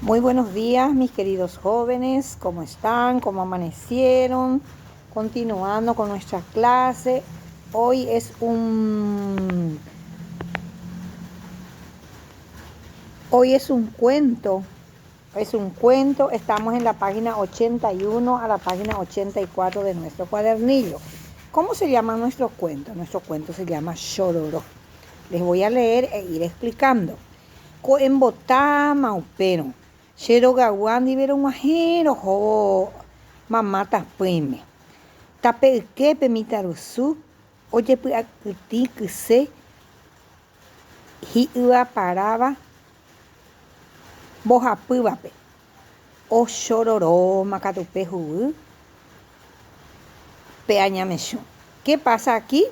Muy buenos días, mis queridos jóvenes, ¿cómo están? ¿Cómo amanecieron? Continuando con nuestra clase, hoy es un hoy es un cuento, es un cuento, estamos en la página 81 a la página 84 de nuestro cuadernillo. ¿Cómo se llama nuestro cuento? Nuestro cuento se llama Chororó. Les voy a leer e ir explicando. Ko'ẽmbotáma upérõ, che rogagua ndive rog̃uahẽ rohóvo mama tapỹime. Tape yképe mitãrusu ojepy'akytĩ kyse hi'yvaparáva mbohapývape. Ochororóma katu pe huguy pe añamechũ. Qué pasa aquí?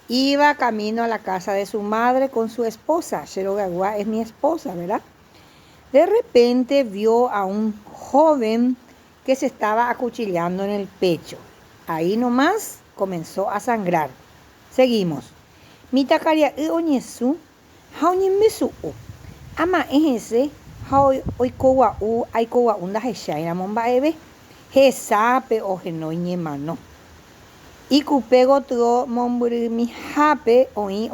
Iba camino a la casa de su madre con su esposa, che rogaygua es mi esposa, verdad? De repente vio a un joven que se estaba acuchillando en el pecho. Ahí nomás comenzó a sangrar. Seguimos. Mitãkaria'y oñesũ ha oñembesu'u. Ama'ẽ hese ha oikogua'u aikogua'u ndahecháiramo mba'eve. Hesápe ohenói ñemano. Ikupe gotyo mombyrymihápe oĩ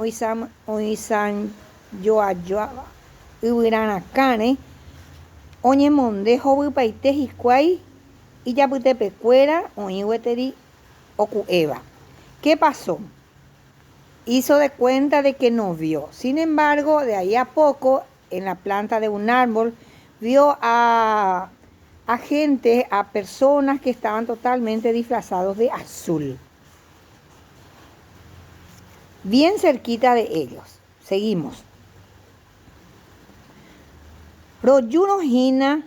oisãjoajoáva yvyrarakãre, oñemonde hovypaite hikuái ijapytepekuéra oĩ gueteri oku'éva. Qué pasó? Hizo de cuenta de que no vio. Sin embargo, de ahí a poco, en la planta de un árbol, vio a, a gente, a personas que estaban totalmente disfrazados de azul. Bien cerquita de ellos. Seguimos. Rojúrõ hína.